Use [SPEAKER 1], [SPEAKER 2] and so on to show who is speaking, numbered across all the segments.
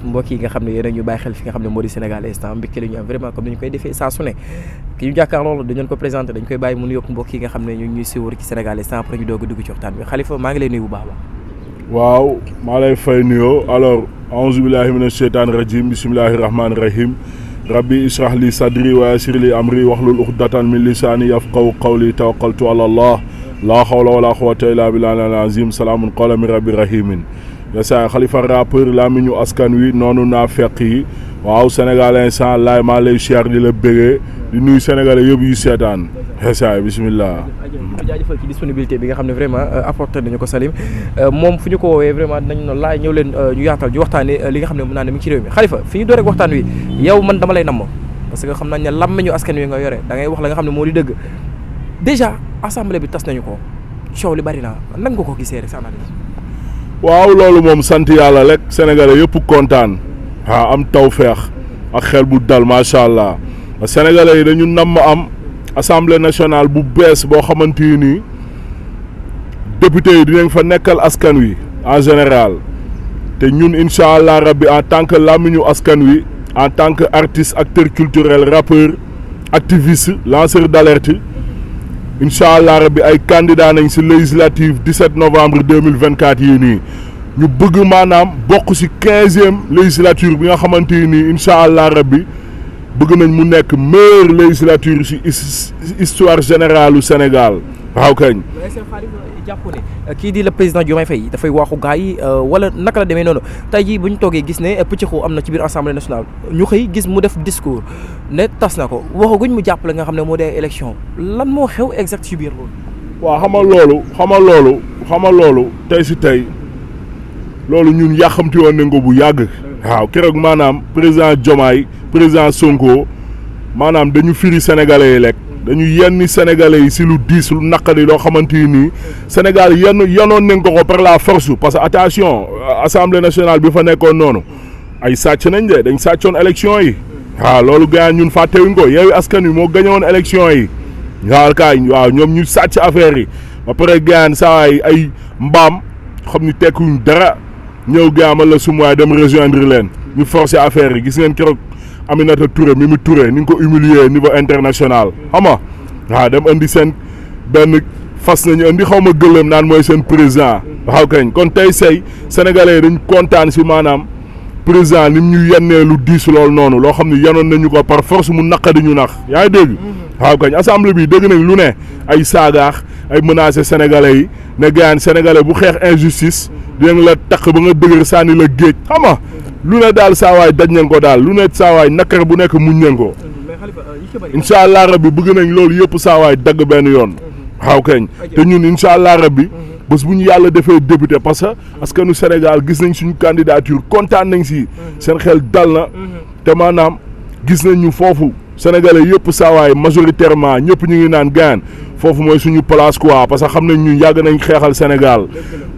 [SPEAKER 1] mbokk yi nga xam ne yéen a ñu bàyyi xel fi nga xam ne moo di Sénégal instant mbégte la ñu am vraiment comme ni ñu koy defee saa su ne ki ñu jàkkaarloo dañu ko présenté dañ koy bàyyi mu nuyoog mbokk yi nga xam ne ñu ngi ñuy suivre ci Sénégal instant après ñu doog a dugg ci waxtaan bi Khalifa maa ngi lay nuyu bu baax a baax.
[SPEAKER 2] waaw maa lay fay nuyoo alors aouzu billahi mina sheytaani rajim bismillahi rahmaani rahim rabbi israh li sadri wa yassir li amri wahlul uqdatan min lisani yafqahu qawli tawakkaltu ala allah la hawla wala quwwata illa billahi al-azim salaamun qawlan min rabbi rahimin yasa Khalifa rappeur laa mi ñu askan wi noonu naa fekk yi waaw Sénégal instant laay maa lay siyaar di la bégee di nuyu sénégalais yëpp yu seetaan yasa bismillah
[SPEAKER 1] jaajëfal ci disponibilité bi nga xam ne vraiment apporté nañu ko Salim moom fu ñu ko woowee vraiment dinañ no laay ñëw leen ñu yaatal ñu waxtaane li nga xam ne mën naa ne mi ngi ci réew mi Khalifa fi ñu door rek waxtaan wi yow man dama lay namm parce que xam nañ ne làmmiñu askan wi nga yore da ngay wax la nga xam ne moo di dëgg déjà assemblée bi tas nañu ko coow li bari na nan nga ko gisee rek sa analyse.
[SPEAKER 2] waaw loolu moom sant yàlla rek sénégalais yëpp kontaan waaw am tawfeex ak xel bu dal macha allah sénégalais yi dañu namm am assemblée nationale bu bees boo xamante ni député yi dinañ fa nekkal askan wi en général te ñun incha allah rabbi en tant que làmmiñu askan wi en tant que artiste acteur culturel rappeur activiste lanceur d'alerte incha allah rabbi ay candidat nañ si législative 17 novembre 2024 yii nii ñu bëgg maanaam bokk si 15e législature bi nga xamante ni incha allah rabbi bëgg nañ mu nekk meilleure législature si histoire générale du Sénégal waaw kañ.
[SPEAKER 1] jàpp ne kii di le président Diomaye Faye dafay waaxu gars yi wala naka la demee noonu tey jii bu ñu toogee gis ne pëccëxoo am na ci biir assemblée nationale ñu xëy gis mu def discours ne tas na ko waxaguñ mu jàppale nga xam ne moo dee élection lan moo xew exact ci biir loolu.
[SPEAKER 2] waaw xama loolu tey si tey loolu ñun yàqamti woon nañ ko bu yàgg. waaw keroog maanaam président Diomaye président Sonko maanaam dañu firi sénégalais yi lekk dañu yenni sénégalais yi si lu diis lu naqari loo xamante ni Sénégal yanoon nañ ko par la force parce que attention assemblée nationale bi fa nekkoon noonu ay sàcc nañ de dañ sàccoon élection yi waaw loolu gars ñun fàttewuñ ko Yewwi Askan Wi moo gañoon élection yi waaw ñoom ñu sàcc affaire yi ba pare gars saa ay mbaam xam ni tekkuñ dara ñëw gars ma la sumuwaay dem rejoindre leen ñu forcer affaire yi gis ngeen keroog Aminata Touré Mimi Touré ni nga ko humilier niveau international xam nga waaw dem andi seen benn fas nañu andi xaw ma gëlëm naan mooy seen président waaw kañ kon tey say sénégalais dañ kontaan si maanaam président ni ñu yennee lu diis loolu noonu loo xam ne yanoon nañu ko par force mu naqadi ñu nax yaa ngi dégg waaw kañ assemblée bi dégg nañ lu ne ay saagaax ay menacé sénégalais yi ne gaan sénégalais bu xeex injustice dinañ la takk ba nga dëgër sànni la géej xam nga lu ne daal saawaay daj nañ ko daal lu ne saawaay nakar bu nekk muñ nañ ko incha allah rabbi bëgg nañ loolu yëpp saawaay dagg benn yoon waaw kañ te ñun incha allah rabbi bés bu ñu yàlla defee député parce que askanu Sénégal gis nañ suñu candidature kontaan nañ si seen xel dal na te maanaam gis nañ ñu foofu sénégalais yëpp saawaay majoritairement ñëpp ñu ngi naan gaan foofu mooy suñu place quoi parce que xam nañ ñu yàgg nañ xeexal Sénégal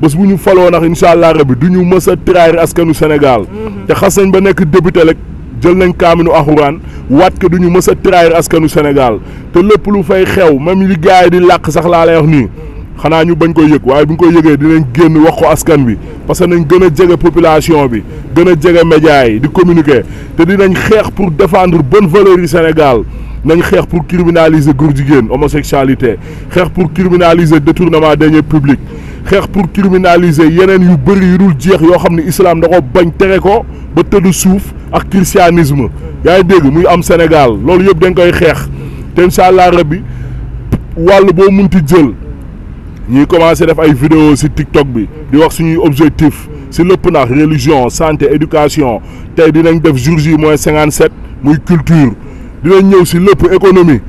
[SPEAKER 2] bés bu ñu faloo nag incha allah rabbi du ñu mës a trahir askanu Sénégal te xas nañ ba nekk député rek jël nañ kaaminu axuraan waat que du ñu mës a trahir askanu Sénégal te lépp lu fay xew même li gars yi di làq sax laa lay wax nii xanaa ñu bañ koy yëg waaye bu ñu koy yëgee dinañ génn wax ko askan bi parce que nañ gën a jege population bi gën a jege médias yi di communiquer te dinañ xeex pour défendre bonne valeur yi Sénégal nañ xeex pour criminaliser góor jigéen homosexualité xeex pour criminaliser détournement des deniers publics xeex pour criminaliser yeneen yu bëri yu dul jeex yoo xam ne islam da ko bañ tere ko ba tëdd suuf ak christianisme yaa ngi dégg muy am Sénégal loolu yëpp dañ koy xeex te incha allah rabbi wàll boo munti jël ñuy commencé def ay vidéo ci TikTok bi di wax suñuy objectif ci lépp nag religion santé éducation tey dinañ def jours yi moins 57 muy culture dinañ ñëw ci lépp économie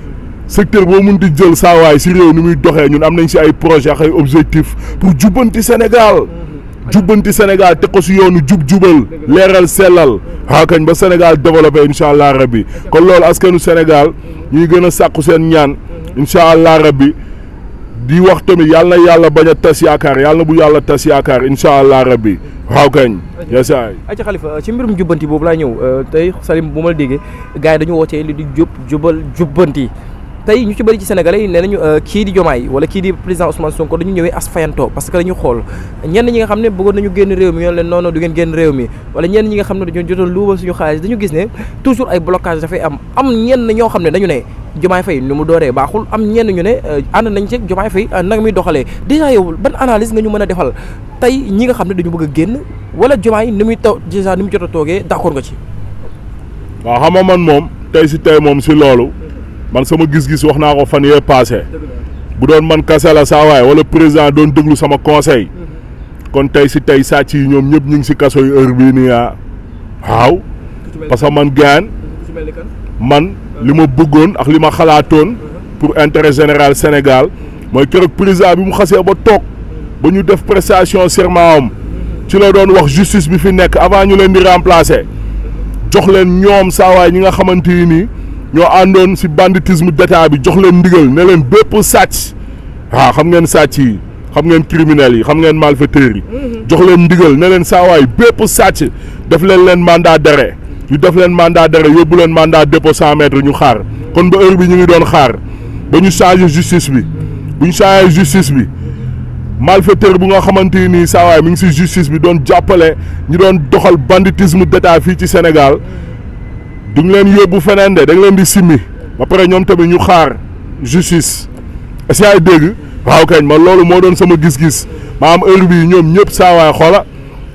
[SPEAKER 2] secteur boo mun di jël saawaay ci réew ni muy doxee ñun am nañ ci ay projet ak ay objectif pour jubbanti Sénégal te ko ci yoonu jubal leeral sellal waaw kañ ba Sénégal développé incha allah rabbi kon loolu askanu Sénégal ñuy gën a sàkku seen ñaan incha allah rabbi di wax tamit yàlla na yàlla bañ a tas yaakaar yàlla na bu yàlla tas yaakaar incha allah rabbi waaw kañ. yasaay.
[SPEAKER 1] ayca Khalifa ci mbirum jubbanti boobu laa ñëw tey Salim bu ma la déggee gars yi dañu wootee li di jubal jubbanti tey ñu ci bëri ci sénégalais yi nee nañu kii di Diomaye wala kii di président Ousmane Sonko dañu ñëwee as fayantoo parce que dañu xool ñenn ñi nga xam ne bëggoon nañu génn réew mi ñoo leen non non du ngeen génn réew mi wala ñenn ñi nga xam ne dañoo jotoon luubal suñu xaalis dañu gis ne toujours ay blocage dafay am ñenn ñoo xam ne dañu ne Diomaye Faye ni mu dooree baaxul am ñenn ñu ne ànd nañ ci Diomaye Faye nag muy doxalee déjà yow ban analyse nga ñu mën a defal tey ñi nga xam ne dañu bëgg a génn wala Diomaye ni muy taw déjà ni mu jot a toogee d'accord nga ci.
[SPEAKER 2] waaw xam nga man moom tey si tey moom si loolu man sama gis-gis wax naa ko fan yee passé bu doon man kase la saa waay wala président doon déglu sama conseil kon tey si tey sàcc yi ñoom ñëpp ñu ngi si kaso yu heure bii nii waaw parce que man gaan man li ma bëggoon ak li ma xalaatoon pour intérêt général Sénégal mooy keroog président bi mu xasee ba toog ba ñu def prestation serment am ci la doon wax justice bi fi nekk avant ñu leen di remplacer jox leen ñoom saawaay ñi nga xamante yi nii ñoo àndoon si banditisme d'état bi jox leen ndigal ne leen bépp sàcc waaw xam ngeen sàcc yi xam ngeen criminels yi xam ngeen malfaiteurs yi jox leen ndigal ne leen saawaay bépp sàcc def leen mandat d'arrêt ñu def leen mandat d'arrêt yóbbu leen mandat dépôt 100 mètres ñu xaar kon ba heure bi ñu ngi doon xaar ba ñu changé justice bi bu ñu changé justice bi malfaiteur bu nga xamante ni saawaay mi ngi si justice bi doon jàppale ñu doon doxal banditisme d'état fii ci Sénégal du ngi leen yóbbu feneen de da nga leen di simmi ba pare ñoom tamit ñu xaar justice est-ce que ay dégg waaw kañ ma loolu moo doon sama gis-gis ma am heure bii ñoom ñëpp saawaay xoola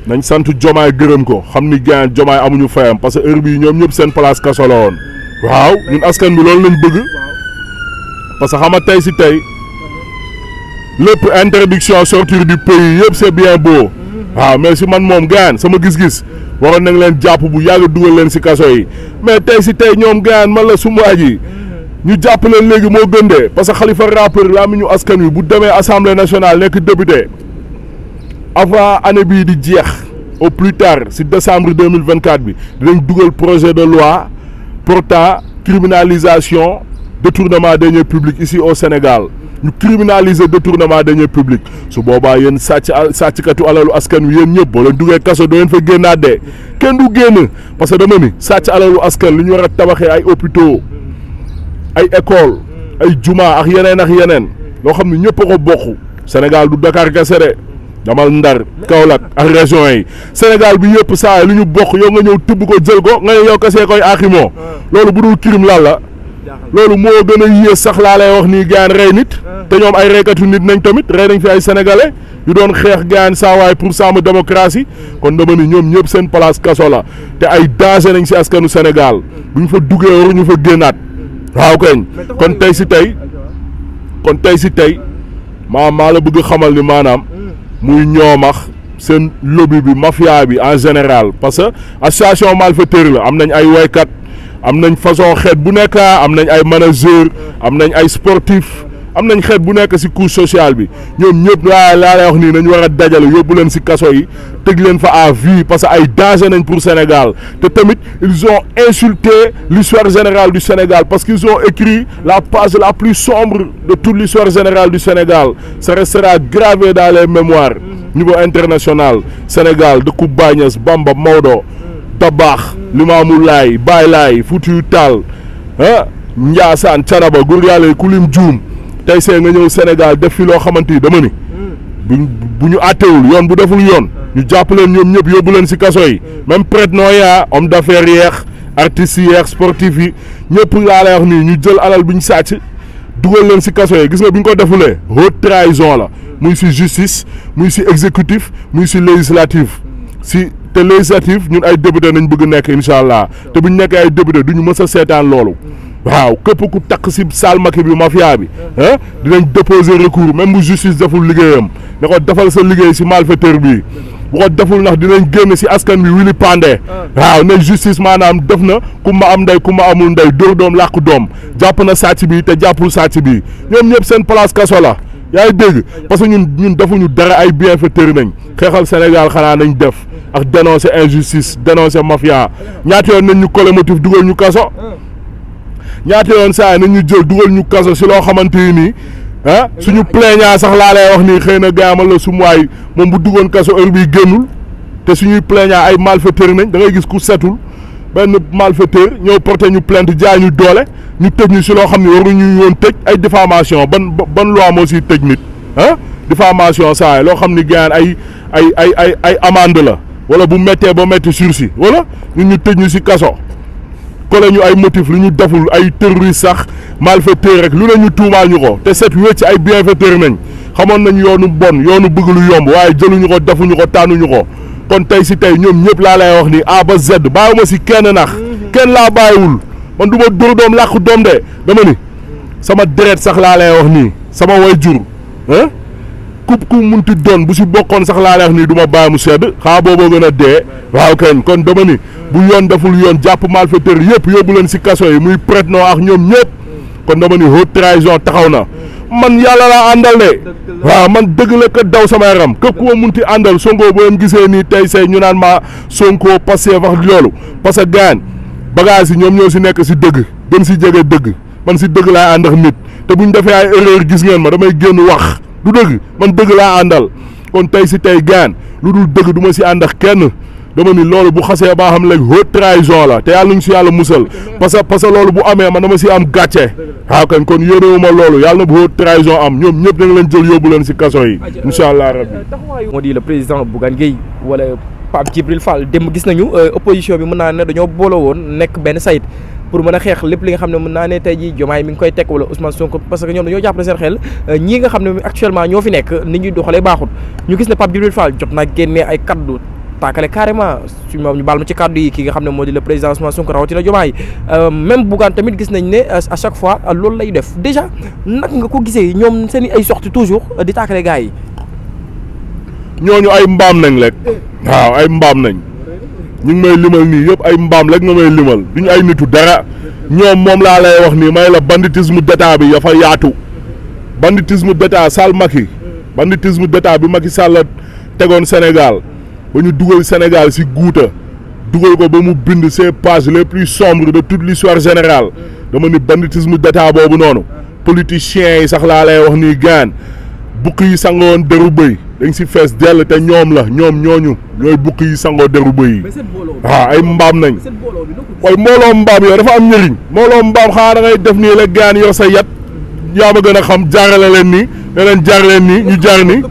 [SPEAKER 2] nañ sant Diomaye gërëm ko xam ni gaañ Diomaye amuñu fayam parce que heure bii ñoom ñëpp seen place kaso la woon waaw ñun askan bi loolu lañ bëgg parce que xam nga tey si tey lépp interdiction sortir du pays yëpp c'est bien beau waaw mais si man moom gaañ sama gis-gis waroon nañ leen jàpp bu yàgg dugal leen si kaso yi mais tey si tey ñoom gaañ man la sumuwaay ji ñu jàpp leen léegi moo gëndee parce que Khalifa rappeur laa mi ñu askan wi bu demee assemblée nationale nekk député avant année bii di jeex au plus tard si décembre 2024 bi dinañ dugal projet de loi portant criminalisation détournement de deniers publics ici au Sénégal ñu criminaliser détournement de deniers publics su boobaa yéen sàcckatu alalu askan wi yéen ñëpp boo leen duggee kaso doo leen fa génnaat de kenn du génn parce que dama ni sàcc alalu askan li ñu war a tabaxee ay hôpitaux ay école ay juma ak yeneen loo xam ne ñëpp a ko bokk Sénégal du Dakar kese de damal Ndar Kaolack ak région yi Sénégal bi yëpp saa li ñu bokk yow nga ñëw tibb ko jël ko nga ne yow kese koy aaximoo loolu bu dul crime lan la loolu moo gën a yées sax laa lay wax nii gaan rey nit te ñoom ay reykatu nit nañ tamit rey nañ fi ay sénégalais yu doon xeex gaan saawaay pour sàmm démocratie kon dama ni ñoom ñëpp seen place kaso la te ay danger nañ si askanu Sénégal bu ñu fa duggee waruñu fa génnaat waaw kañ kon tey si tey maa la bëgg xamal ni maanaam muy ñoomax seen lobby bi mafia bi en général parce que association malfaiteur la am nañ ay waykat am nañ façon xeet bu nekk am nañ ay manager am nañ ay sportif am nañ xeet bu nekk si couche sociale bi ñoom ñëpp laa lay wax nii nañ war a dajale yóbbu leen si kaso yi tëj leen fa à vie parce que ay danger nañ pour Sénégal te tamit ils ont insulté l'histoire générale du Sénégal parce qu'ils ont écrit la page la plus sombre de toute l'histoire générale du Sénégal ça restera gravé dans les mémoires niveau international Sénégal dëkku Baye Niass Bamba Maodo Dabakh Limamou Laye Baye Laye Foutiyou Tall Ndiassane Thiénaba góor yàlla ku lim juum tey see nga ñëw Sénégal def fi loo xamante ni dama ni bu ñu àttewul yoon bu deful yoon ñu jàpp leen ñoom ñëpp yóbbu leen si kaso yi même prête-nom yaa homme d'affaires yeex artistes yeex sportifs yi ñëpp laa lay wax nii ñu jël alal bi ñu sàcc dugal leen si kaso yi gis nga bi ñu ko defulee haute trahison la muy si justice muy si exécutif muy si législatif si te législatif ñun ay député nañ bëgg nekk incha allah te bu ñu nekkee ay député du ñu mës a seetaan loolu waaw képp ku takk si salmaki bi mafia bi dinañ déposer recours même bu justice deful liggéeyam ne ko defal sa liggéey si malfaiteur bi bu ko deful ndax dinañ génn si askan bi wili pandé waaw ne justice maanaam def na ku ma am ndey ku ma amul ndey dóor doom làq doom jàpp na sàcc bi te jàppul sàcc bi ñoom ñëpp seen place kaso la yaa ngi dégg parce que ñun defuñu dara ay bienfaiteur nañ xeexal Sénégal xanaa nañ def ak dénoncer injustice dénoncer mafia ñaata yoon nañ ñu collé motif dugal ñu kaso ñaata yoon saa nañ ñu jël dugal ñu kaso si loo xamante ni suñu plaignant sax laa lay wax nii xëy na gaamal la sumuwaay moom bu duggoon kaso heure bii génnul te suñuy plaignant ay malfaiteur nañ da ngay gis ku setul benn malfaiteur ñëw porté ñu plainte jaay ñu doole ñu tëj ñu si loo xam ne waruñu woon tëj ay diffamation ban loi moo siy tëj nit ah diffamation saa loo xam ni gaan ay amende la wala bu méttee ba métti sursis wala ñun ñu tëj ñu si kaso kole ñu ay motif lu ñu deful ay terroriste sax malfaiteur rek lu ne ñu tuumaal ñu ko te set wécc ay bienfaiteur nañ xamoon nañ yoonu bon yoonu bëgg lu yomb waaye jëluñu ko defuñu ko tànnuñu ko kon tey si tey ñoom ñëpp laa lay wax ni A ba Z bàyyiwuma si kenn nax kenn laa bàyyiwul man du ma dóor doom làqu doom de dama ni sama deret sax laa lay wax nii sama way jur ah ku munti doon bu si bokkoon sax laa lay wax nii du ma bàyyi mu sedd xaa booboo gën a dee waaw kenn kon dama ni bu yoon deful yoon jàpp malfaiteur yëpp yóbbu leen si kaso yi muy prête-nom ak ñoom ñëpp kon dama ni haute trahison taxaw na man yàlla laa àndal de waaw man dëgg la ko daw sama yaram képp ku ma munti àndal Sonko boo leen gisee nii tey say ñu naan ma Sonko Pastef wax loolu parce que gaan bagage yi ñoom ñoo si nekk si dëgg gën si jege dëgg man si dëgg laay ànd ak nit te buñ defee ay erreur gis ngeen ma damay génn wax du dëgg man dëgg laa àndal kon tey si tey gaan lu dul dëgg du ma si ànd ak kenn dama ni loolu bu xasee baa xam léegi haute trahison la te yàlla nañu si yàlla musal parce que loolu bu amee man dama si am gàcce waaw kon yéenewuma loolu yàlla na bu haute trahison am ñoom ñëpp da nga leen jël yóbbu leen si kaso yi incha allah rabbi
[SPEAKER 1] taxawaayu moo di le président Bougane Gueye wala Pape Djibril Fall démb gis nañu opposition bi mën naa ne dañoo booloo woon nekk benn sayt pour mën a xeex lépp li nga xam ne mën naa ne tey jii Diomaye mi ngi koy teg wala Ousmane Sonko parce que ñoom dañoo jàppale seen xel ñii nga xam ne actuellement ñoo fi nekk ni ñuy doxalee baaxut ñu gis ne Pape Djibril Fall jot naa génnee ay kaddu taakale carrément su moom ñu baal ma ci kaddu yi ki nga xam ne moo di le président Ousmane Sonko rawatina Diomaye même Bougane tamit gis nañ ne à chaque fois loolu lay def déjà nag nga ko gisee ñoom seen ay sorties toujours di taakale gars yi.
[SPEAKER 2] ñooñu ay mbaam nañ rek waaw ay mbaam nañ ñu ngi may limal nii yëpp ay mbaam rek nga may limal duñu ay nitu dara ñoom moom laa lay wax nii may la banditisme d'état bi dafa yaatu banditisme d'état Sall Macky banditisme d'état bi Macky Sall tegoon Sénégal ba ñu dugal Sénégal si guuta dugal ko ba mu bind ces pages les plus sombres de toute l'histoire générale dama ni banditisme d'état boobu noonu politiciens yi sax laa lay wax nii gaan bukk yi sangoon deru bëy dañ si fees dell te ñoom la ñoom ñooy bukk yi sangoo deru bëy yi waaw ay mbaam nañ waaye mbooloo mbaam yooyu dafa am njëriñ mbooloo mbaam xanaa da ngay def nii la gaan yor sa yat yaa ma gën a xam jaarale leen nii ne leen jaar leen nii ñu jaar nii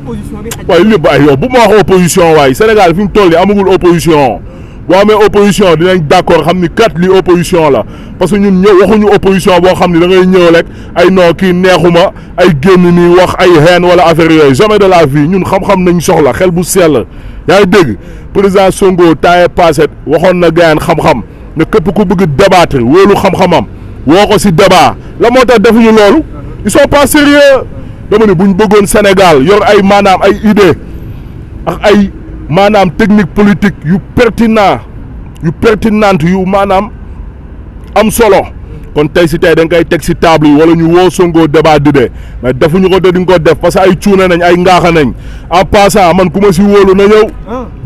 [SPEAKER 2] waaye lépp ay yow bu ma wax opposition waaye Sénégal fi mu toll nii amagul opposition boo amee opposition dinañ d'accord xam ni kat li opposition la parce que ñun ñëw waxuñu opposition boo xam ni da ngay ñëw rek ay non kii neexuma ay génn nii wax ay haine wala affaire yooyu jamais de la vie ñun xam-xam nañ soxla xel bu sell yaa ngi dégg président Sonko temps passé waxoon na gayaan xam-xam ne képp ku bëgg débattre wóolu xam-xamam woo ko si débat la moo tax defuñu loolu ils sont pas sérieux dama ne buñ bëggoon Sénégal yor ay maanaam ay idée ak ay maanaam technique politique yu pertinente yu maanaam am solo kon tey si tey da nga koy teg si table yi wala ñu woo Sonko débat di de mais defuñu ko te duñ ko def parce que ay cuune nañ ay ngaaxa nañ en passant man ku ma si wóolu na ñëw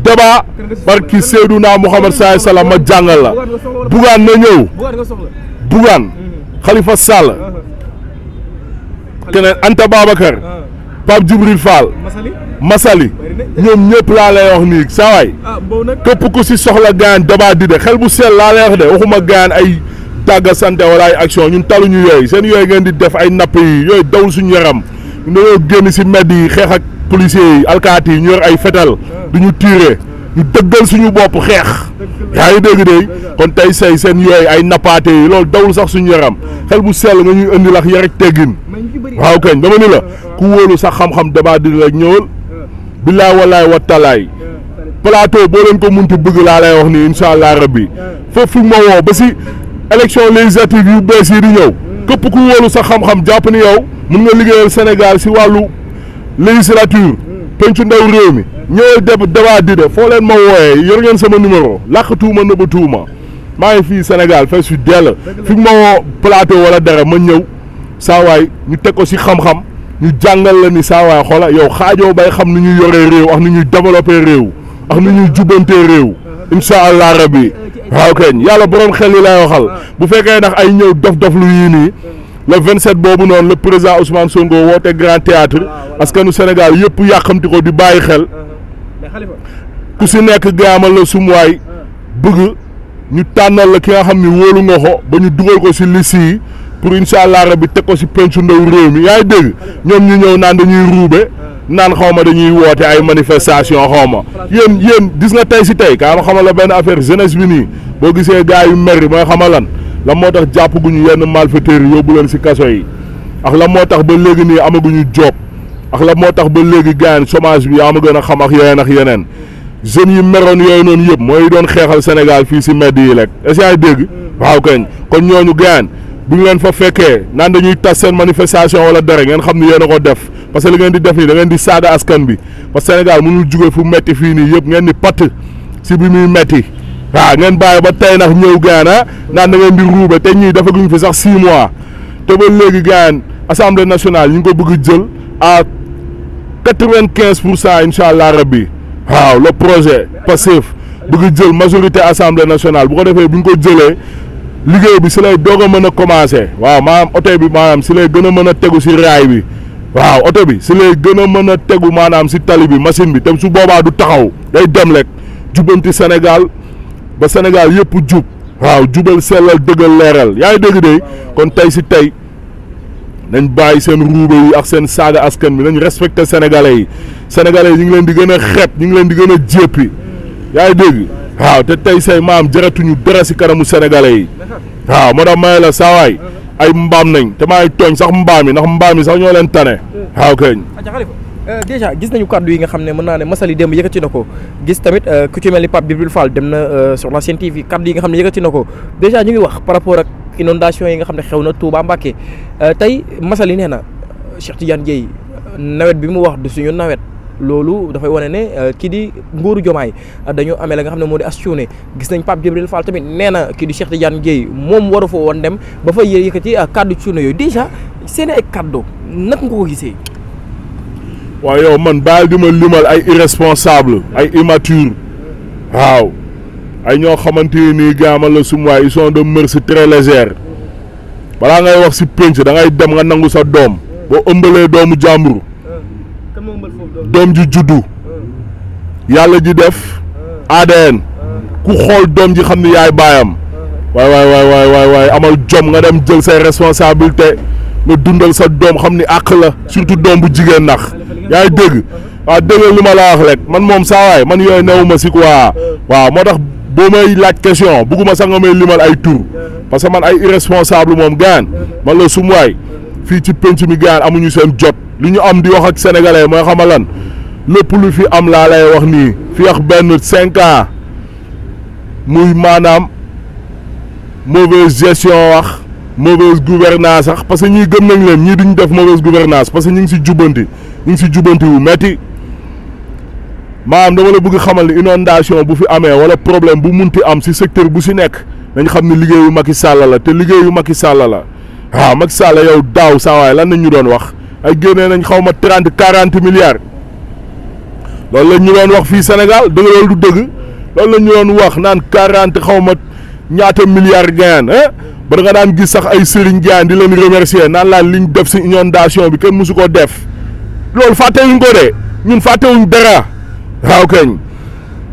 [SPEAKER 2] débat barki Seydouna Mouhamed sallallahu alayhi wasallam ma jàngal la Bougane na ñëw Bougane Khalifa Sall keneen Anta Babacar Pape Djibril Fall Masali ñoom ñëpp laa lay wax nii saa waay képp ku si soxla gaan débat di de xel bu sell laa lay wax de waxuma gaan ay tàgga santé wala ay action ñun taluñu yooyu seen yooyu ngeen di def ay napp yi yooyu dawul suñu yaram ñu dañoo génn si mbedd yi xeex ak policiers yi alkaati yi ñu yor ay fetal du ñu tiire ñu dëggal suñu bopp xeex yaa ngi dégg de kon tey say seen yooyu ay nappaate yi loolu dawul sax suñu yaram xel bu sell nga ñuy indi lax yar ak teggin waaw kañ dama ni la ku wóolu sax xam-xam débat di rek ñëwal billaay wallaay wa talaay plateau boo leen ko munti bëgg laa lay wax ni incha allah rabbi foofu ma woo ba si élection législative yu bees yi di ñëw képp ku wóolu sa xam-xam jàpp ni yow mën nga liggéeyal Sénégal si wàllu législature pencu ndaw réew mi ñëwal débat di de foo leen ma wooyee yor ngeen sama numéro làqatuuma nëbbatuuma maa ngi fii Sénégal fees fi dell fi ma woo plateau wala dara ma ñëw saa waay ñu teg ko si xam-xam ñu jàngal la ni saa waay xoola yow xaajoo bay xam ni ñuy yoree réew ak ni ñuy développer réew ak ni ñuy jubbantee réew incha allah rabbi waaw kañ yàlla borom xel yi lay waxal bu fekkee ndax ay ñëw dof-dof lu yii nii le 27 boobu noonu le président Ousmane Sonko woote grand théâtre askanu Sénégal yëpp yàqamti ko di bàyyi xel ku si nekk gaamal la sumuwaay bëgg ñu tànnal la ki nga xam ni wóolu nga ko ba ñu dugal ko si liste yi pour incha allah rabbi teg ko si pencu ndaw réew mi yaa ngi dégg ñoom ñu ñëw naan dañuy ruube naan xaw ma dañuy woote ay manifestation xaw ma yéen gis nga tey si tey kaa ma xamal la benn affaire jeunesse bi nii boo gisee gars yu mer mooy xamal lan la moo tax jàppaguñu yenn malfaiteurs yi yóbbu leen si kaso yi ak la moo tax ba léegi nii amaguñu job ak la moo tax ba léegi gars chômage bi yaa ma gën a xam ak yeneen jeunes yi meroon yooyu noonu yëpp mooy doon xeexal Sénégal fii si mbedd yi rek est-ce que yaa dégg waaw kañ kon ñooñu gars bu ñu leen fa fekkee naan dañuy tas seen manifestation wala dara ngeen xam ni yéen a ko def parce que li ngeen di def nii da ngeen di saaga askan bi parce que Sénégal mënul jóge fu metti fii nii yëpp ngeen di patt si bi muy metti waaw ngeen bàyyi ba tey nag ñëw gaan naan da ngeen di ruube te ñii defaguñ fi sax 6 mois te ba léegi gaan assemblée nationale ñu ngi ko bëgg jël à 95% incha allah rabbi waaw le projet Pastef bëgg jël majorité assemblée nationale bu ko defee bu ñu ko jëlee liggéey bi si lay doog a mën a commencé waaw maanaam oto bi maanaam si lay gën a mën a tegu si raay bi waaw oto bi si lay gën a mën a tegu maanaam si tali bi machine bi te su boobaa du taxaw day dem rek jubanti Sénégal ba Sénégal yëpp jub waaw jubal sellal dëggal leeral yaa ngi dégg de kon tey si tey nañ bàyyi seen ruube yi ak seen saaga askan bi nañ respecté sénégalais yi sénégalais yi ñu ngi leen di gën a xeeb ñu ngi leen di gën a jéppi yaa ngi dégg waaw te tey say maam jaratuñu dara si kanamu sénégalais yi waaw moo tax may la saawaay ay mbaam nañ te maay tooñ sax mbaam yi ndax mbaam yi sax ñoo leen tane waaw keñ
[SPEAKER 1] déjà gis nañu kàddu yi nga xam ne mën naa ne Massaly démb yëkkati na ko gis tamit ku ci mel ni Pape Djibril Fall dem na sur la Sen TV kàddu yi nga xam ne yëkkati na ko déjà ñu ngi wax par rapport ak inondation yi nga xam ne xew na Touba Mbacké tey Massaly nee na Cheikh Tidiane Dièye nawet bi mu wax du suñu nawet loolu dafay wane ne kii di nguuru Diomaye dañoo amee la nga xam ne moo di as cuune gis nañ Pape Djibril Fall tamit nee na kii di Cheikh Tidiane Dièye moom waru fa woon dem ba fa yëkkati kàddu cuune yooyu déjà seen ay kàddu naka nga ko gisee.
[SPEAKER 2] waaw yow man baal di ma limal ay irresponsable ay immature waaw ay ñoo xamante ni gaamal la sumuwaay ils sont de mœurs très légères balaa ngay wax si pénc da ngay dem nga nangu sa doom boo ëmbalee doomu jàmbur doom ji juddu yàlla ji def ADN ku xool doom ji xam ni yaay baayam waay amal jom nga dem jël say responsabilité nga dundal sa doom xam ni àq la surtout doom bu jigéen nax yaa ngi dégg waaw dégg li ma la wax rek man moom saa waay man yooyu newuma si quoi waaw moo tax boo may laaj question bugguma sax nga may limal ay tur parce que man ay irresponsable moom gaan man la sum waay fii ci penc mi gaan amuñu seen jot li ñu am di wax ak sénégalais mooy xama lan lépp lu fi am laa lay wax nii fi wax benn 5 ans muy maanaam mauvaise gestion wax mauvaise gouvernance sax parce que ñii gëm nañ leen ñii duñ def mauvaise gouvernance parce que ñu ngi si jubbanti wu metti maanaam dama la bëgg xamal ni inondation bu fi amee wala problème bu munti am si secteur bu si nekk dañ xam ne liggéeyu Macky Sall la te liggéeyu Macky Sall la waaw Macky Sall yow daaw saa waay lan nañ ñu doon wax ay génnee nañ xaw ma 30-40 milliards loolu lañ ñu doon wax fii Sénégal dëgg loolu du dëgg loolu lañ ñu doon wax naan 40 xaw ma ñaata milliards gayan ba da nga daan gis sax ay Serigne Diagne di leen remercier naan laan liñ def si inondation bi kenn mësu ko def loolu fàttewuñ ko de ñun fàttewuñ dara waaw kañ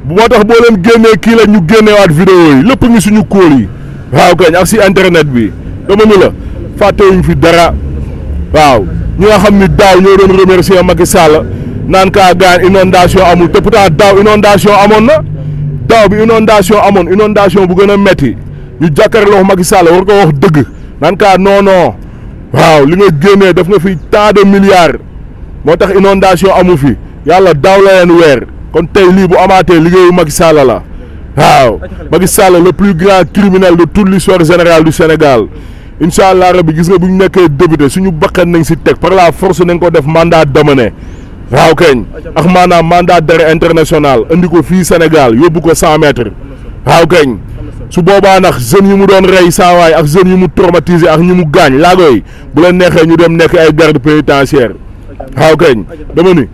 [SPEAKER 2] bu moo tax boo leen génnee kii la ñu génneewaat vidéo yi lépp ngi suñu kóol yi waaw kañ ak si internet bi dama ni la fàttewuñ fi dara waaw ñi nga xam ni daaw ñoo doon remercier Macky Sall naan kaa gaan inondation amul te pourtant daaw inondation amoon na daaw bi inondation amoon inondation bu gën a metti ñu jàkkaarloo Macky Sall war ko wax dëgg naan kaa non waaw li nga génnee def nga fi tant de milliards moo tax inondation amu fi yàlla daaw la leen weer kon tey lii bu amaatee liggéeyu Macky Sall la waaw Macky Sall le plus grand criminel de toute l'histoire générale du Sénégal incha allah rabbi gis nga bu ñu nekkee député suñu bakkan nañ si teg par la force nañ ko def mandat d'amener waaw keñ ak maanaam mandat d'arrêt international andi ko fii Sénégal yóbbu ko 100 mètres waaw keñ su boobaa nag jeunes yi mu doon rey saawaay ak jeunes yi mu traumatisé ak ñi mu gaañ laagoy bu leen neexee ñu dem nekk ay garde pénitentiaire waaw keñ dama ni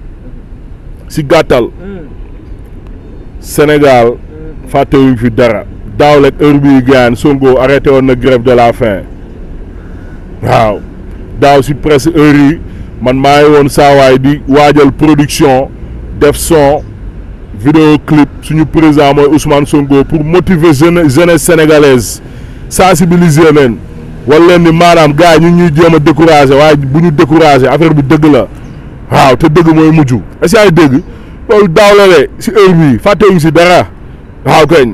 [SPEAKER 2] si gàttal Sénégal fàttewuñ fi dara daaw rek heure bii gaan Sonko arrêté woon na grève de la faim waaw daaw si presque heure yi man maa ngi woon saawaay di waajal production def son vidéo clip suñu président mooy Ousmane Sonko pour motiver jeunesse sénégalaise sensibiliser leen wala leen ni maanaam gars yi ñu ñuy jéem a décourager waaye bu ñu décourager affaire bi dëgg la waaw te dëgg mooy mujj est-ce que ay dëgg loolu daaw la de si heure bii fàttewuñ si dara waaw kañ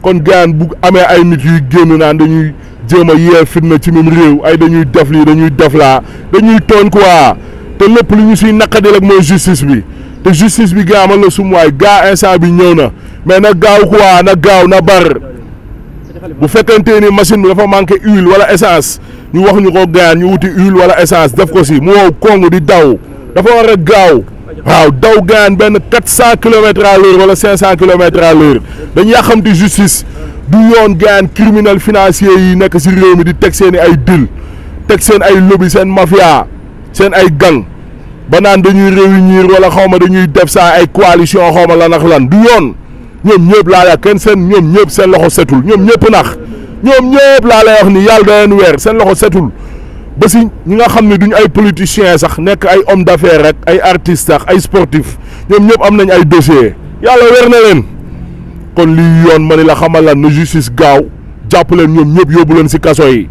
[SPEAKER 2] kon gaan bu amee ay nit yuy génn naan dañuy jéem a yee fitna ci même réew ay dañuy def lii dañuy def laa dañuy tooñ quoi te lépp lu ñu siy naqadi rek mooy justice bi te justice bi gaa ma la sum waay gaa instant bi ñëw na mais na gaaw quoi na gaaw na bar bu fekkente ni machine bi dafa manqué huile wala essence ñu wax ñu ko gaan ñu wuti huile wala essence def ko si mu wow kong di daw dafa war a gaaw waaw daw gaan benn 400 kilomètres à l'heure wala 500 kilomètres à l'heure dañu yàqamti justice du yoon gaan criminel financier yi nekk si réew mi di teg seen ay deal teg seen ay lobby seen mafia seen ay gang ba naan dañuy réunir wala xaw ma dañuy def saa ay coalition xaw ma lan ak lan du yoon ñoom ñëpp laa lay kenn seen ñoom ñëpp seen loxo setul ñoom ñëpp nax ñoom ñëpp laa lay wax ni yàlla da leen weer seen loxo setul ba si ñi nga xam ne duñ ay politiciens sax nekk ay homme d'affaires rek ay artistes sax ay sportifs ñoom ñëpp am nañ ay dossiers yàlla weer na leen kon lii yoon ma ni la xamal lan na justice gaaw jàpp leen ñoom ñëpp yóbbu leen si kaso yi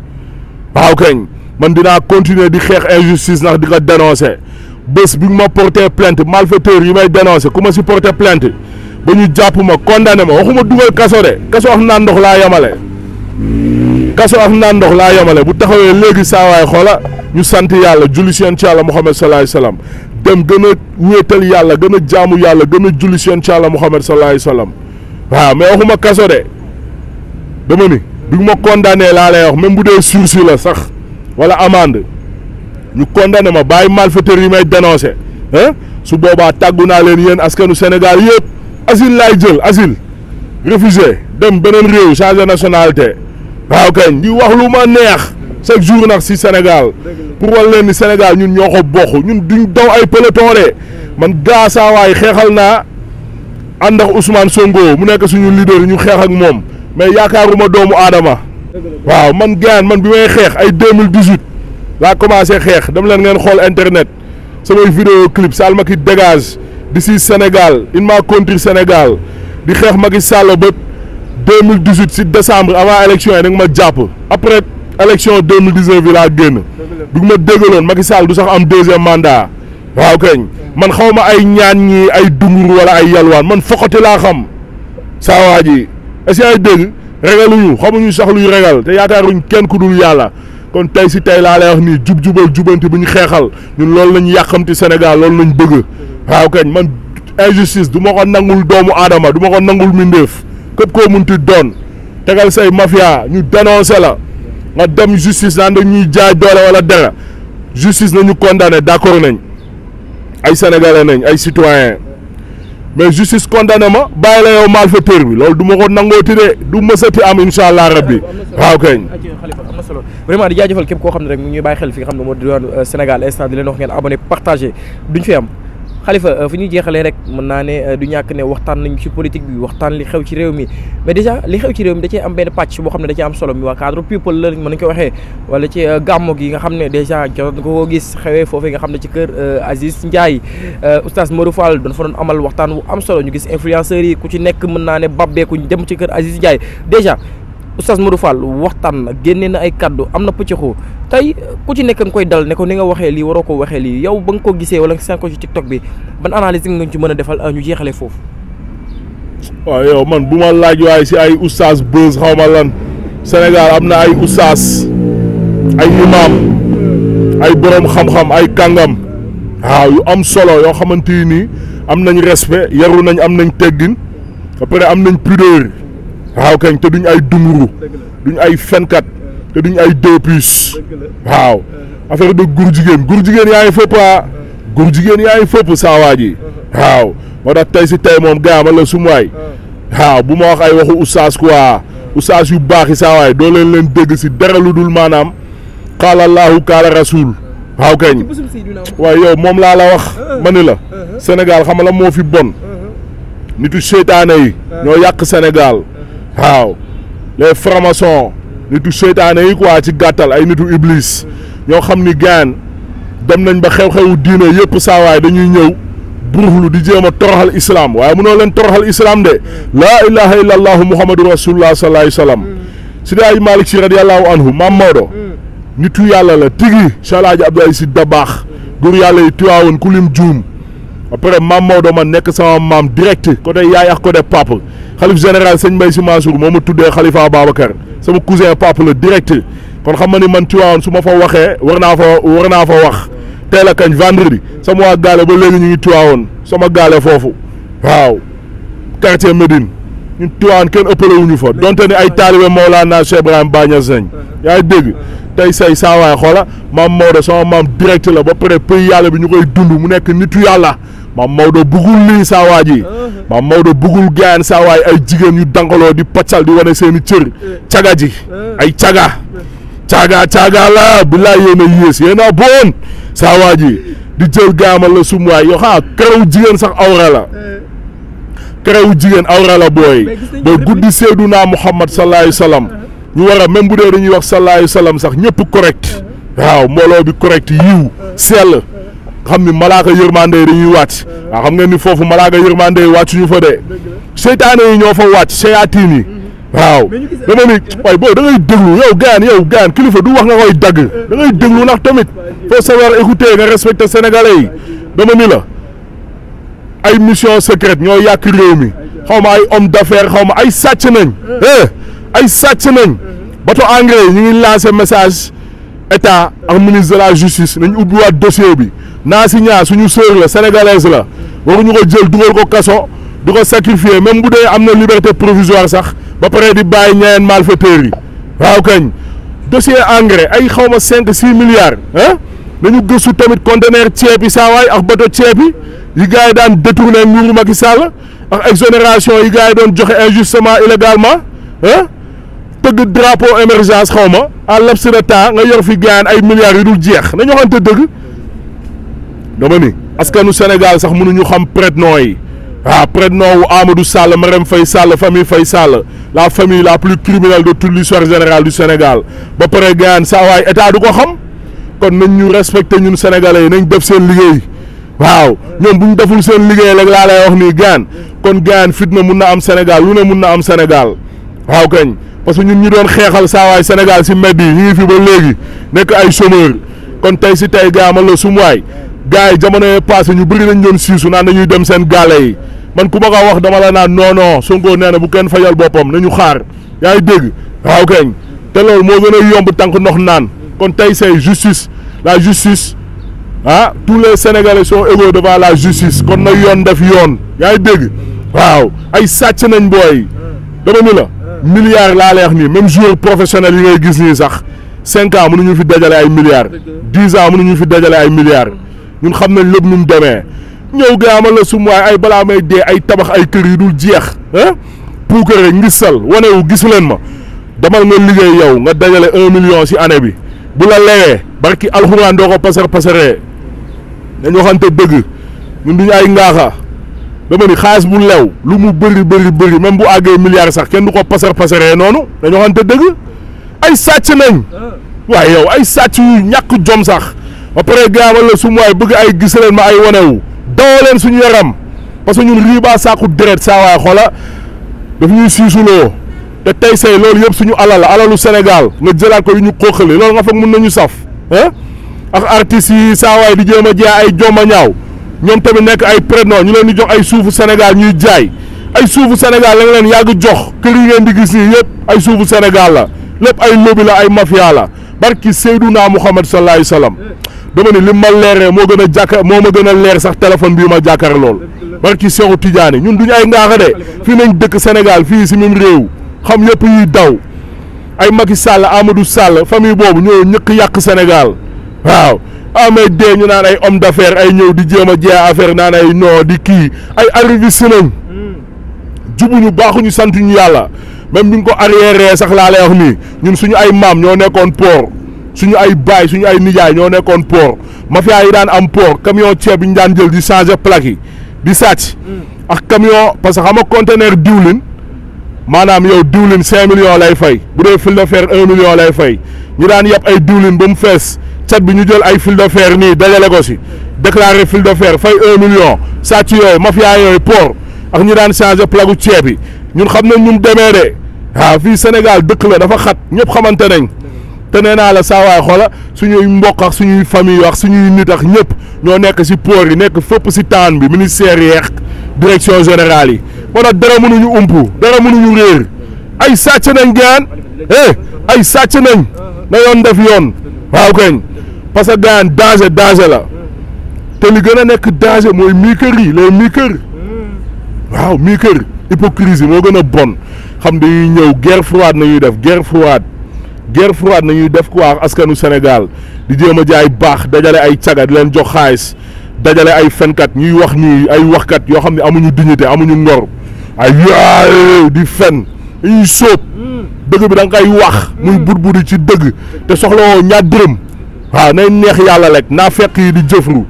[SPEAKER 2] waaw kañ man dinaa continuer di xeex injustice ndax di ko dénoncer bés bi ma porté plainte malfaiteur yi may dénoncer ku ma si porté plainte ba ñu jàpp ma condamné ma waxuma dugal kaso de kaso ak naan ndox laa yemale kaso ak naan ndox laa yemale bu taxawee léegi saa waay xoola ñu sant yàlla julli si yonent Yàlla Muhammad sallallahu alayhi wasallam dem gën a wéetal yàlla gën a jaamu yàlla gën a julli si yonent Yàlla Muhammad sallallahu alayhi wasallam waaw mais waxuma kaso de dama ni bi ma condamné laa lay wax même bu dee sursis la sax wala amende ñu condamné ma bàyyi malfaiteur yi may dénoncé su boobaa tàggu naa leen yéen askanu Sénégal yëpp asile laay jël asile réfugié dem beneen réew changer nationalité waaw kañ di wax lu ma neex chaque jour nag si Sénégal pour wal leen ni Sénégal ñun ñoo ko bokk ñun duñ daw ay peloton de man gaa saa waay xeexal naa ànd ak Ousmane Sonko mu nekk suñu leader ñu xeex ak moom mais yaakaaruma doomu aadama waaw man gaan man bi may xeex ay 2018 laa commencé xeex dem leen ngeen xool internet samay vidéo clip Sall Macky dégage d'ici Sénégal in ma contre Sénégal di xeex Macky Sall ba 2018 si décembre avant élection yi da nga ma jàpp après élection 2019 bi laa génn bi ma déggaloon Macky Sall du sax am deuxième mandat waaw kañ man xaw ma ay ñaan ñi ay dungur wala ay yalwaan man foqati laa xam saa waa ji est-ce que ay dégg regaluñu xamuñu sax luy regal te yaakaaruñ kenn ku dul yàlla kon tey si tey laa lay wax nii jubal jubanti bu ñu xeexal ñun loolu lañ yàqamti Sénégal loolu lañ bëgg waaw kañ man injustice du ma ko nangul doomu aadama du ma ko nangul mindeef képp koo munti doon tegal say mafia ñu dénoncé la nga dem justice naan dañuy jaay doole wala dara justice nañu condamné d'accord nañ ay sénégalais nañ ay citoyens mais justice condamné ma bàyyi la yow malfaiteur bi loolu du ma ko nangooti de du mësati am incha allah rabbi waaw kañ.
[SPEAKER 1] Khalifa am na solo vraiment di jaajëfal képp koo xam ne rek mu ñuy bàyyi xel fi nga xam ne moo di doon Sénégal instant di leen wax ngeen abonné partagé duñ fi am Khalifa fi ñuy jeexalee rek mën naa ne du ñàkk ne waxtaan nañu ci politique bi waxtaan li xew ci réew mi mais déjà li xew ci réew mi da cee am benn pàcc boo xam ne da cee am solo mi waa cadre people la mën nañu ko waxee wala ci gàmmo gi nga xam ne déjà jot nga ko gis xewee foofee nga xam ne ci kër Aziz Ndiaye oustaz Modou Fall doon fa doon amal waxtaan wu am solo ñu gis influenceurs yi ku ci nekk mën naa ne babbeeku dem ci kër Aziz Ndiaye déjà oustaz Modou Fall waxtaan na génnee na ay kaddu am na pëccëxoo tey ku ci nekk nga koy dal ne ko ni nga waxee lii waroo ko waxee lii yow ba nga ko gisee wala nga seen ko ci TikTok bi ban analyse nga ci mën a defal ñu jeexalee foofu.
[SPEAKER 2] waaw yow man bu ma laaj waaye si ay oustaz buzz xaw ma lan Sénégal am na ay oustaz ay imam ay borom xam-xam ay kàngam waaw yu am solo yoo xamante ni am nañ respect yaru nañ am nañ teggin après am nañ pudeur waaw kañ te duñ ay dumuru duñ ay fenkat te duñ ay deux puces waaw affaire de góor jigéen yaa ngi fëpp góor jigéen yaa ngi fëpp saa waa ji waaw moo tax tey si tey moom gaama la sumuwaay waaw bu ma wax ay waxu oustaz quoi oustaz yu baax yi saa waay doo leen dégg si dara lu dul maanaam qaala Allahu qaala rasul waaw kañ waaye yow moom laa la wax ma ni la Sénégal xam nga la moo fi bon nitu seytaane yi ñoo yàq Sénégal waaw les francs-maçons nitu seytaane yi quoi ci gàttal ay nitu iblis ñoo xam ni gaan dem nañ ba xew-xewu diine yëpp saawaay dañuy ñëw buruxlu di jéem a toroxal islam waaye mënoo leen toroxal islam de laa ilaha illa allahu muhammadu rasulullah sallallahu alayhi wa sallam Seydi Hadji Malick Sy radiyallahu anhu Maam Maodo nitu yàlla la tigi Cheikh Alaaji Abdoulaye Sy Dabakh góor yàlla yi Tiwaawoon ku lim juum après Maam Maodo man nekk sama maam direct côté yaay ak côté papa xalif général sëñ Mbaye Sy Mansour moo ma tuddee xalifa Babacar sama cousin papa la direct kon xam nga ni man Tiwaawoon su ma fa waxee war naa fa wax teel a kañ vendredi sama waa gaale ba léegi ñu ngi Tiwaawoon sama gaale foofu waaw quartier Médine ñun Tiwaawoon kenn ëppale wuñu fa donte ni ay taalibe Mawlana Cheikh Ibrahima Bañas nañ yaa ngi dégg tey say saa waay xoola Maam Maodo sama maam direct la ba pare pays yàlla bi ñu koy dund mu nekk nitu yàlla Maam Maodo bëggul lii saa waa ji Maam Maodo bëggul gaan saa waay ay jigéen yu dangaloo di paccal di wane seen i cër caga ji ay caga la billaay yéen a yées yéen a bon saa waa ji di jël gaamal la sum waay yoo xam kerewu jigéen sax awra la kerewu jigéen awra la booy ba guddi Seydunaa Muhammad sallallahu alayhi wa sallam ñu war a même bu dee dañuy wax sallallahu alayhi wa sallam sax ñëpp correct waaw mbooloo bi correct yiw sell xam ni malaaka yërmande yi dañuy wàcc waaw xam nga ni foofu malaaka yërmande yi wàcc ñu fa de seytaane yi ñoo fa wàcc seyaatiin yi waaw dama ni waaye booy da ngay déglu yow gaan kilifa du wax nga koy dagg da ngay déglu ndax tamit faut savoir écouter nga respecter sénégalais yi dama ni la ay mission secrète ñoo yàq réew mi xaw ma ay homme d'affaires xaw ma ay sàcc nañ ay sàcc nañ bato engrais yi ñu ngi lancé message état ak ministre de la justice nañ ubbiwaat dossier bi naa si ñaar suñu sœur la sénégalaise la waruñu ko jël dugal ko kaso di ko sacrifier même bu dee am na liberté provisoire sax ba pare di bàyyi ñeneen malfaiteurs yi waaw kañ dossier engrais ay xaw ma 5-6 milliards nañu gëstu tamit conteneur ceeb yi saawaay ak bato ceeb yi gars yi daan détourné nguuru Macky Sall ak exonération yi gars yi doon joxe injustement illégalement tëgg drapeau émergence xaw ma à laps de temps nga yor fi gaañ ay milliards yu dul jeex nañu waxante dëgg dama ni askanu Sénégal sax mënuñu xam prête-nom yi waaw prête-nom wu Amadou Sall Marème Faye Sall famille Faye Sall la famille la plus criminelle de toute l'histoire générale du Sénégal ba pare gaañ saa waay état du ko xam kon nañ ñu respecté ñun sénégalais yi nañ def seen liggéey waaw ñoom bu ñu deful seen liggéey rek laa lay wax nii gaan kon gaan fitna mun na am Sénégal lu ne mun na am Sénégal waaw kañ parce que ñun ñu doon xeexal saawaay Sénégal si mbedd yi ñu ngi fi ba léegi nekk ay chômeur kon tey si tey gaa man la sumuwaay gars yi jamono yee passé ñu bëri nañ doon siisu naan dañuy dem seen gaale yi man ku ma ko wax dama la naan non Sonko nee na bu kenn fajal boppam nañu xaar yaa ngi dégg waaw kañ te loolu moo gën a yomb tànk ndox naan kon tey say justice la justice tous les Sénégalais sont égaux devant la justice kon na yoon def yoon yaa ngi dégg waaw ay sàcc nañ booy dama ni la milliards laa lay wax nii même joueur professionnel yi ngay gis nii sax 5 ans mënuñu fi dajale ay milliards 10 ans mënuñu fi dajale ay milliards ñun xam nañ lépp nu mu demee ñëw gaamal la sum waay ay balaa may dee ay tabax ay kër yu dul jeex puukare ngisal wanewu gis leen ma demal nga liggéey yow nga dajale 1 million si année bi bu la lewee barki alxuraan doo ko pasaree dañu waxante dëgg ñun duñu ay ngaaxa dama ni xaalis bu lew lu mu bëri même bu àggee milliards sax kenn du ko pasaree noonu dañu waxante dëgg ay sàcc nañ waaye yow ay sàcc yu ñàkk jom sax ba pare gaamal la sum waay bëgg ay gis leen ma ay wanewu dawoo leen suñu yaram parce que ñun riibaa saaku deret saa waay xoola daf ñuy siisuloo te tey say loolu yëpp suñu alal alalu Sénégal nga jëlaat ko yu ñu xooxale loolu nga foog mën nañu saf ak artistes yi saa waay di jéem a jaay ay jomba ñaaw ñoom tamit nekk ay prête-nom ñu leen di jox ay suufu Sénégal ñuy jaay ay suufu Sénégal la nga leen yàgg jox kër yi ngeen di gis nii yëpp ay suufu Sénégal la lépp ay lobby la ay mafia la barki Seydunaa Muhammad sallallahu alayhi wa sallam dama ni li ma leeree moo ma gën a leer sax téléphone bii ma jàkkaar lool barki Seexu Tijaani ñun duñu ay ngaaxa de fii nañ dëkk Sénégal fii si même réew xam yëpp yi daw ay Macky Sall Amadou Sall famille boobu ñoo ñëkk yàq Sénégal waaw amee dee ñu naan ay homme d'affaires ay ñëw di jéem a jaay affaire naan ay non di kii ay arriviste nañ jubuñu baaxuñu santuñu yàlla même bi ñu ko arrière sax laa lay wax nii ñun suñu ay maam ñoo nekkoon port suñu ay baay suñu ay nijaay ñoo nekkoon port mafia yi daan am port camion ceeb yi ñu daan jël di changer plaque yi di sàcc ak camion parce que xam nga conteneur diwlin maanaam yow diwlin 5 millions lay fay bu dee fil de fer 1 million lay fay ñu daan yàpp ay diwlin ba mu fees cat bi ñu jël ay fil de fer nii dajale ko si déclaré fil de fer fay 1 million sàcc yooyu mafia yooyu port ak ñu daan changé plagu ceeb yi ñun xam nañ ñun demee de waaw fii Sénégal dëkk la dafa xat ñëpp xamante nañ te nee naa la saa waay xoola suñuy mbokk ak suñuy famille ak suñuy nit ak ñëpp ñoo nekk si port yi nekk fépp si taan bi ministère yeex direction générale yi moo tax dara mënuñu umpu dara mënuñu réer ay sàcc nañ gaan ay sàcc nañ na yoon def yoon waaw kañ parce que gaan danger la te li gën a nekk danger mooy mii kër yi les mii kër waaw mii kër hypocrisie moo gën a bon xam dañuy ñëw guerre froide nañuy def guerre froide nañuy def quoi askanu Sénégal di jéem a jaay baax dajale ay caga di leen jox xaalis dajale ay fenkat ñuy wax nii ay waxkat yoo xam ne amuñu dignité amuñu ngor ay yaay di fen dañuy sóob dëgg bi da nga koy wax muy budbudi ci dëgg te soxlawoo ñaar dërëm waaw nay neex yàlla rek naa fekk yi di jëfru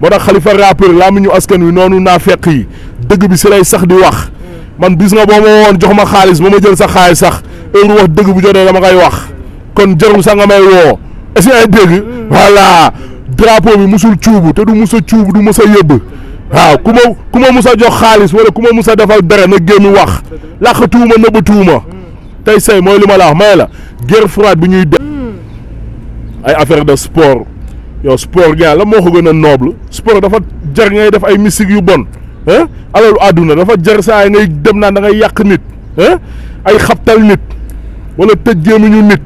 [SPEAKER 2] moo tax Khalifa rappeur laa mi ñu askan wi noonu naa fekk yi dëgg bi si lay sax di wax man bis nga boo ma woon jox ma xaalis ba ma jël sa xaalis sax heure wax dëgg bu jotee dama koy wax kon jarul sax nga may woo est-ce que ay dégg voilà drapeau bi musul cuubu te du mus a cuubu du mus a yëbb waaw ku ma mus a jox xaalis wala ku ma mus a defal dara na génn wax làqatuuma nëbbatuuma tey say mooy li ma la wax may la guerre froide bi ñuy def ay affaire de sport yow sport gars la moo ko gën a noble sport dafa jar ngay def ay mystique yu bon alalu àdduna dafa jar saa ngay dem naan da ngay yàq nit ay xabtal nit wala tëj gémmiñu nit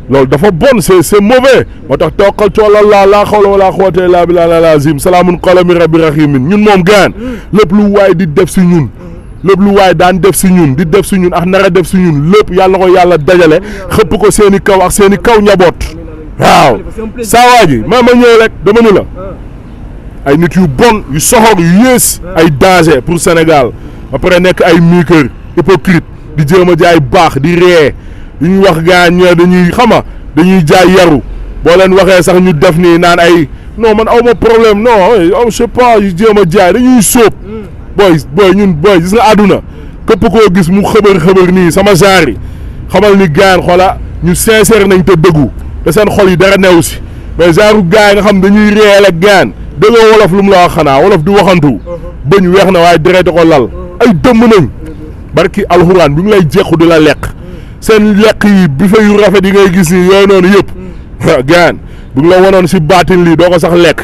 [SPEAKER 2] loolu dafa bon c'est mauvais moo tax toqal coolal laa xawla wala quwwata illa billahi lazim salaamun qawlan min rabbir rahimin ñun moom gaan lépp lu waay di def si ñun lépp lu waay daan def si ñun di def si ñun ak nar a def si ñun lépp yàlla na ko yàlla dajale xëpp ko seen i kaw ak seen i kaw njaboot waaw saa waa ji ma ñëw rek dama ni la ay nit yu bon yu soxor yu yées ay danger pour Sénégal ba pare nekk ay miikër hypocrite di jéem a jaay baax di ree yu ñu wax gaa ñoo dañuy xama dañuy jaay yaru boo leen waxee sax ñu def nii naan ay non man aw ma problème non je sais pas yu jéem a jaay dañuy sóob booy ñun booy gis nga àdduna képp koo gis mu xëbër nii sama genre yi xamal ni gaan xoola ñu sincère nañ te dëggu te seen xol yi dara new si mais genre gaa yi nga xam dañuy réel ak gaan déggoo wolof lu mu la wax xanaa wolof di waxantu bëñ weex na waaye deret ko lal ay dëmm nañ barki alxuraan bi mu lay jeexu di la lekk seen lekk yi bi fa yu rafet yi ngay gis nii yooyu noonu yëpp gaan bu ñu la wanoon si baatin lii doo ko sax lekk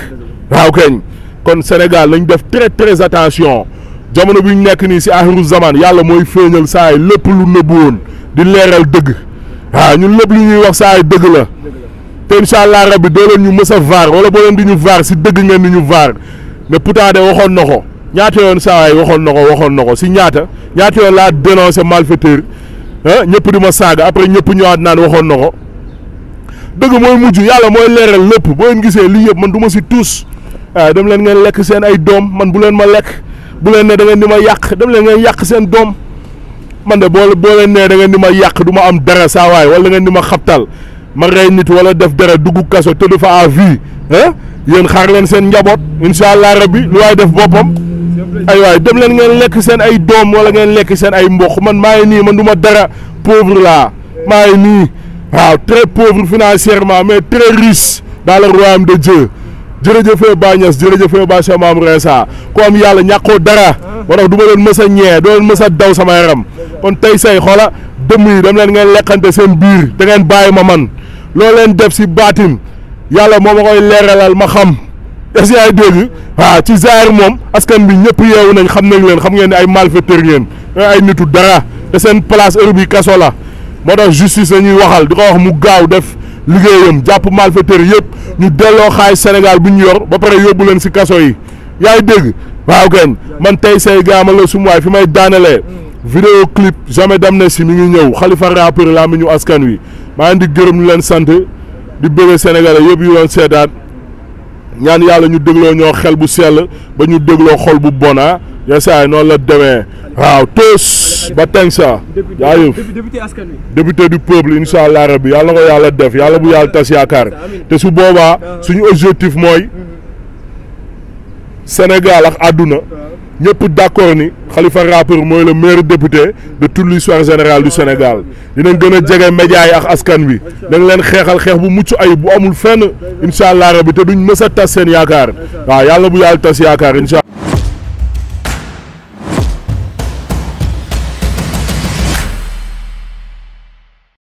[SPEAKER 2] waaw keñ kon Sénégal nañ def très attention jamono bi ñu nekk nii si axiru zaman yàlla mooy feeñal saa yi lépp lu nëbbu woon di leeral dëgg waaw ñun lépp lu ñuy wax saa yi dëgg la te incha allah rabbi doo leen ñu mës a vaar wala boo leen di ñu vaar si dëgg ngeen di ñu vaar mais pourtant de waxoon na ko ñaata yoon saa yi waxoon na ko si ñaata yoon laa dénoncé malfaiteur ñëpp di ma saaga après ñëpp ñëwaat naan waxoon na ko dëgg mooy mujj yàlla mooy leeral lépp boo leen gisee lii yëpp man du ma si tuus waaw dem leen ngeen lekk seen ay doom man bu leen ma lekk bu leen ne da ngeen di ma yàq dem leen ngeen yàq seen doom man de boo leen ne da ngeen di ma yàq du ma am dara saa waay wala da ngeen di ma xabtal ma rey nit wala def dara dugg kaso tëdd fa à vie yéen xaar leen seen njaboot incha allah rabbi lu waay def boppam ay waay dem leen ngeen lekk seen ay doom wala ngeen lekk seen ay mboq man maa ngi nii man du ma dara pauvre laa maa ngi nii waaw très pauvre financièrement mais très riche dans le royaume de Dieu jërëjëfee Ba Niass jërëjëfee Ba Cheikh Maam Ressa ko am yàlla ñàkkoo dara moo tax du ma leen mës a ñee doo leen mës a daw sama yaram kon tey say xoola dëmm yi dem leen ngeen lekkante seen biir da ngeen bàyyi ma man loo leen def si baatin yàlla moo ma koy leeralal ma xam est-ce que ay dégg waaw ci zaahir moom askan bi ñëpp yeewu nañ xam nañ leen xam ngeen ne ay malfaiteur ngeen ay nitu dara te seen place heure bi kaso la moo tax justice la ñuy waxal di ko wax mu gaaw def liggéeyam jàpp malfaiteur yëpp ñu delloo xaalis Sénégal bu ñu yor ba pare yóbbu leen si kaso yi yaa ngi dégg waaw kenn man tey say gaama la sum waay fi may daanelee vidéo clip jamais d'amnistie mi ngi ñëw Khalifa rappeur laa mi ñu askan wi maa ngi di gërëm ñu leen sant di bëgg Sénégalais yëpp yu doon seetaan ñaan yàlla ñu dégloo ñoo xel bu sell ba ñu dégloo xol bu bona yesaay noonu la demee waaw toos ba teng sa jaayëf député du peuple incha allah rabbi yàlla na ko yàlla def yàlla bu yàlla tas yaakaar te su boobaa suñu objectif mooy Sénégal ak àdduna ñëpp d'accord ni Khalifa rappeur mooy le meilleur député de toute l'histoire générale du Sénégal dinañ gën a jege média yi ak askan bi dañ leen xeexal xeex bu mucc ayib bu amul fenn incha allah rabbi te duñ mës a tas seen yaakaar waaw yàlla bu yàlla tas yaakaar incha allah